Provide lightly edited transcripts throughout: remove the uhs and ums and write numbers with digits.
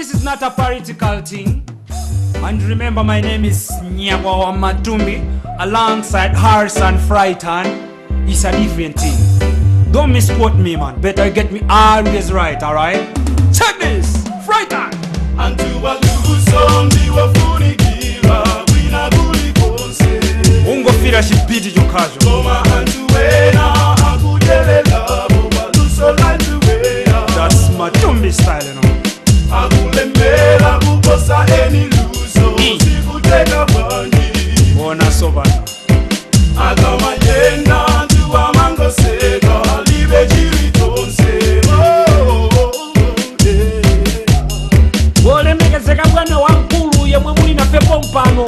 This is not a political thing. And remember, my name is Nyakwawa Matumbi, alongside Harrison Frighton. It's a different thing. Don't misquote me, man. Better get me always right, alright? Check this! Frighton! Anthu aluso ndiwofunikira kwina kulikonse. Ungofira chibiti chokhacho. Koma anthu ena akudyelelapo paluso lanthu ena. That's Matumbi style. Akulemera kuposa eni luso. Sikuteka bwanji? Ona sopano. Akamayenda anthu amangoseka, alibe chilichonse. Oh, yeah. Wolemekezeka bwana wamkulu yemwe muli nafepo mpano,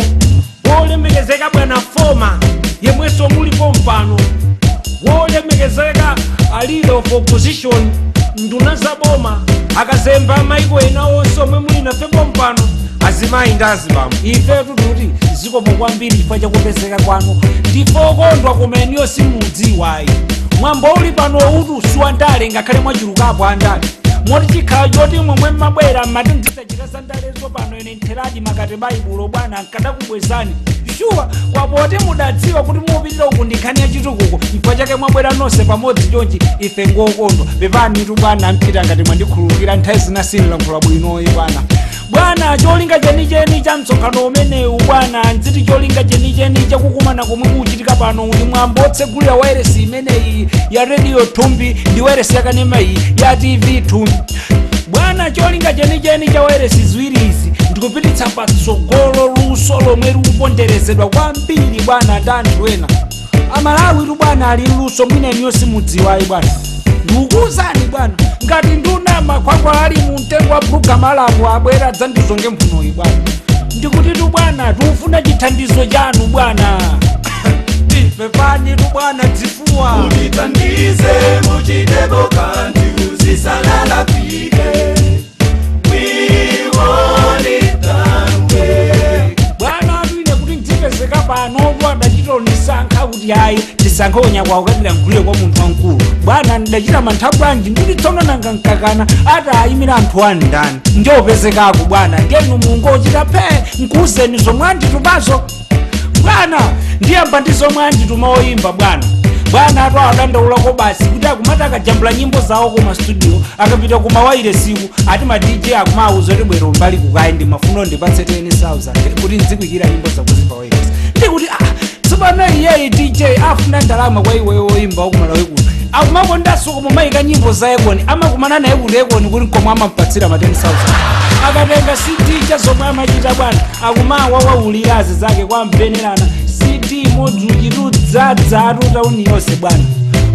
wolemekezeka bwana foma yemwenso mulipo mpano, wolemekezeka a leader of opposition, nduna za boma, akazemba amaiko ena onse omwe muli nafepo mpano, azimayi ndi azibambo, ifetu tikuti zikomo kwambiri chifukwa chakupezeka kwanu. Ndife okondwa, koma eniyo simudziwayi. Mwambo uli pano utu siwandale, ngakhale mwachulukapo andale, moti chikhala choti momwe mmabwera mmati ndisachita za ndalezo pano, ine ntheradi makati Baibulo bwana nkadakubwezani shuwa kwapoti mudadziwa kuti mupitira uku ndi nkhani ya chitukuko, chifukwa chake mwabwera nonse pamodzi chonchi. Ife ngokondwa. Pepanitu bwana mpita ngati mwandikhululukira, nthawi zina sinilankhula bwinoyi bwana. Bwana, cholinga chenicheni cha msonkhano umenewu bwana, nziti cholinga chenicheni chakukumana komwe kuchitika pano ndi mwambo otsegulira wairesi imeneyi ya Radio Thumbi ndi wairesi yakanema iyi ya TV Thumbi. Bwana, cholinga chenicheni cha wairesi ziwiri izi ndikupititsa patsogolo luso lomwe likuponderezedwa kwambiri bwana ndi anthu ena. Amalawi tu bwana ali luso, mwina iniyo simudziwayi bwana. Ndikukuwuzani bwana, ngati nduna makhwakhwa ali mu mtengo wa pulogalamu abwera dzandizonge mphunoyi bwana. Ndikutitu bwana, tikufuna chithandizo chanu bwana. Pepani tu bwana, dzifuwa. Mutithandize, muchitepo kanthu zisanalakwike. We want it that way. Bwana atu ine kuti ndipezeka pano adachita ndisankha kuti ayi, tisankhe onyakwawo ukatilankhulire kwa munthu wamkulu. Bwana, ndidachita mantha bwanji, ndikuti tsono nanga nkakana ati ayimira anthu ani ndani ndiopezekako bwana? Ndiyenu mungochita phe nkuuzeni zomwe anditumazo bwana. Ndiyamba ndi zomwe andituma oyimba bwana. Bwana atu adandaulako basi kuti akumati akajambula nyimbo zawo kuma studio, akapita kuma siku ati ma DJ akumawuza kuti bwero mbali kukayi, ndimafuna ndipatse 10,000 kuti nzikwikira nyimbo zakuzi pa wireless. Ndikuti ah, tsopano iyeyi DJ afuna ndalama kwa iweyo woyimba wakumalawi kuno, akumakondanso kumayika nyimbo za Ekoni, amakumana naye kuti Ekoni kuti nkomwe amampatsira ma 10,000. Akatenga CD cha zomwe amachita bwana, akumawa waulirazi zake kwampenerana CD imodzi uchitudzadza atu tauni yonse bwana.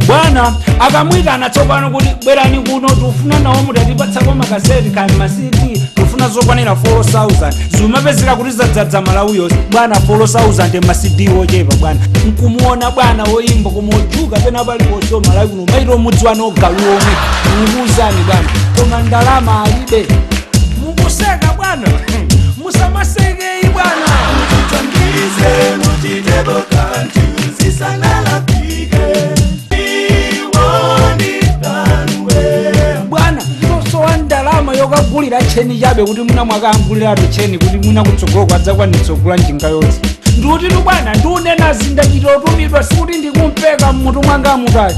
Bwana akamwitana tsopano kuti bwerani kuno, tufuna nawo mutatipatsako makaseti kani ma CD, tufuna zokwanira 4000, zimapezeka kuti zadzadza Malawi yonse bwana. 4000 ma CD ochepa bwana? Nkumuona bwana woyimba koma ochuka pena paliponse Malawi kuno, maito mudziwana ogalu omwe mukuuzani bwana, koma ndalama alibe. Mukuseka bwana, musamasekei bwana. Mutithandize, muchitepo kanthu zisanalakwike. We want it that way. Bwana, ndisowa ndalama yokagulira tcheni chabe kuti mwina mwakanguliratu tcheni kuti mwina kutsogolo kwadzakwanitsa kugula njinga yonse. Ndikutitu bwana, ndiunena zindachitotumidwa, sikuti ndikumpeka mmutu mwanga mutali.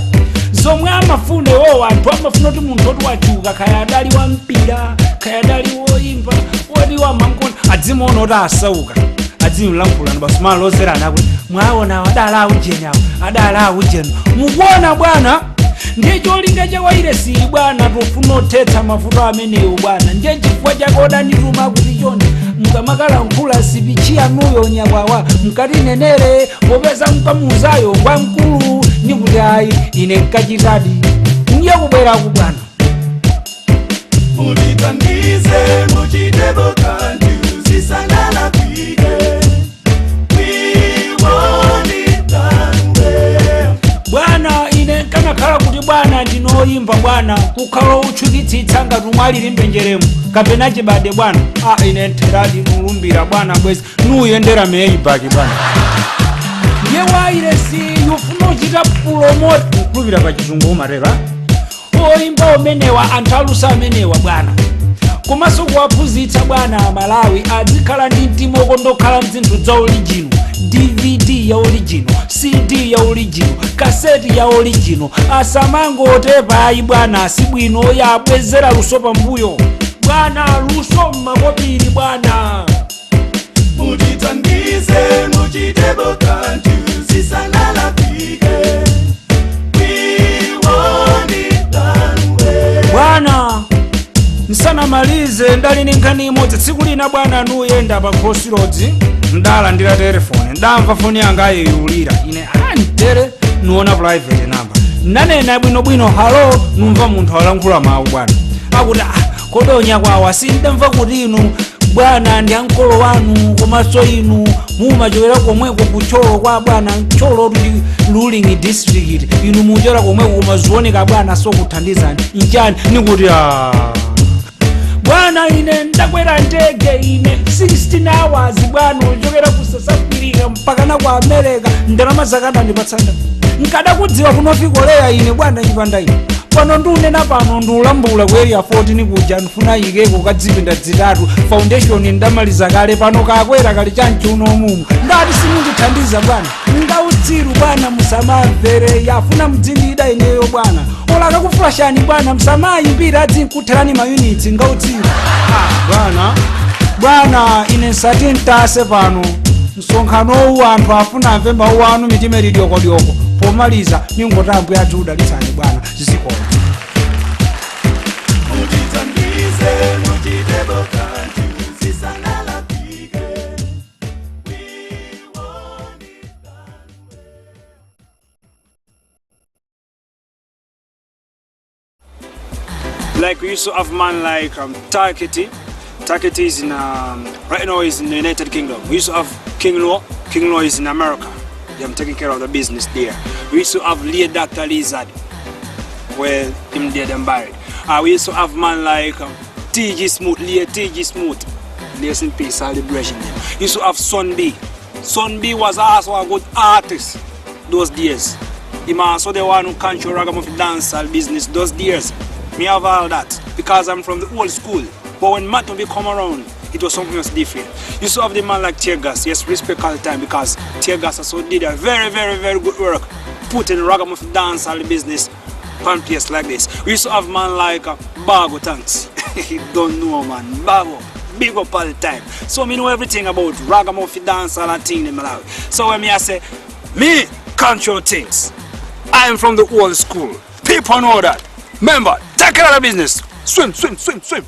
Zomwe amafuna iwowo anthu, amafuna kuti munthu oti wachuka, kaya adali wa mpira, kaya adali woyimba, woti wamankona, adzimuona kuti asauka, adzimlankhulana basi malozerana kuti mwaona adala aujeni awo, adala aujeni. Mukuona bwana, ndiye cholinga cha wairesi bwana, tofuna othetsa mavuto amenewo bwana. Ndiye chifukwa chake odanituma kuti chonde mukamakalankhula speech yanuyo nyakwawa mkati nenere, popeza mkamuuzayo ngwamkulu. Nikuti ayi, ine nkachitadi ndiye kubweraku bwana. Mutithandize, muchitepo kanthu zisanalakwike. We want it that way. Bwana, ine nkanakhala kuti bwana ndinoyimba bwana, kukhala utchukitsitsa ngati umwe alili mbenjeremu kapena chibade bwana, a ine ntheradi nulumbira bwana bwezi nuyendera Maybach bwana. Ndiye wairesi yufuna uchita promote, nkhulupira pa Chizungu umatero oyimba umenewa, anthu alusa amenewa bwana. Komanso kuwaphunzitsa bwana Amalawi adzikhala ndi mtima okondokhala mzinthu za original, DVD ya original, CD ya original, kaseti ya original. Asamangotepa ayi bwana, asibwino yabwezera luso pambuyo bwana, luso mmakopiri bwana. Mutithandize muchitepo kanthu zisanalakwike. We want it that way. Bwana, nsanamalize ndali ndi nkhani imodzi. Tsiku lina bwana nuyenda pa Crossroads, ndalandira telefoni, ndamva foni yanga ayiulira ine antere nuona private number. Nanena bwinobwino, "Hello." Numva munthu alankhula mawu bwana akuti, "Ah, kodonya kwawa sindamva kuti inu bwana ndi ankolo wanu, komanso inu mumachokera komweko kuThyolo kwa bwana Thyolo ndi ruling district, inu muchokera komweko, koma zioneka bwana sokuthandizani nchani." Nikuti, "Ah bwana, ine ndakwera ndege ine 16 hours bwana, uchokera ku South Africa mpaka na ku America, ndalama zakadandipatsa nkadakudziwa kunofikoleya ine bwana chipanda ine pano ndiunena pano ndiulambula ku Area 14 kuja, ndifuna ikeko kadzipinda zitatu, foundation ndamaliza kale, pano kakwera kali chanchi unomumu. Ndati simundithandiza bwana, ngaudziru bwana, musamamvere yafuna mdzindida ineyo bwana, olaka kufulashani bwana, msamayimbira adzinkutherani mayunits, ngaudziru. Ah, bwana, bwana, ine nsati ntase pano msonkhanowu, anthu afuna amve mawu anu, mitima ili dyokodyoko. Pomaliza ningotambwe adzi udalitsani bwana, zikomo." Mutithandize muchitepo kanthu zisanalakwike. We want it that way. Like we used to have man like Taketi. Taketi is in right now is in the United Kingdom. We used to have King Law. King Law is in America. Yeah, I'm taking care of the business there. We used to have Late Dr. Lizard. Well, him dead and buried. We used to have man like TG Smooth, Late TG Smooth. Rest in peace, all the brethren them. Used to have Son B. Son B was also a good artist those days. Him also the one who control ragamuffin dancehall business those days. Me have all that because I'm from the old school. But when Matumbi come around, it was something else different. You saw have the man like Teargas, yes, respect all the time because Teargas also did a very, very, very good work putting ragamuffin dancehall business on place like this. We used to have man like Bago Tanks. You don't know, man. Bago. Big up all the time. So me know everything about ragamuffin dancehall and thing in Malawi. So when me I say, me control things. I am from the old school. People know that. Remember, take care of the business. Swim, swim, swim, swim.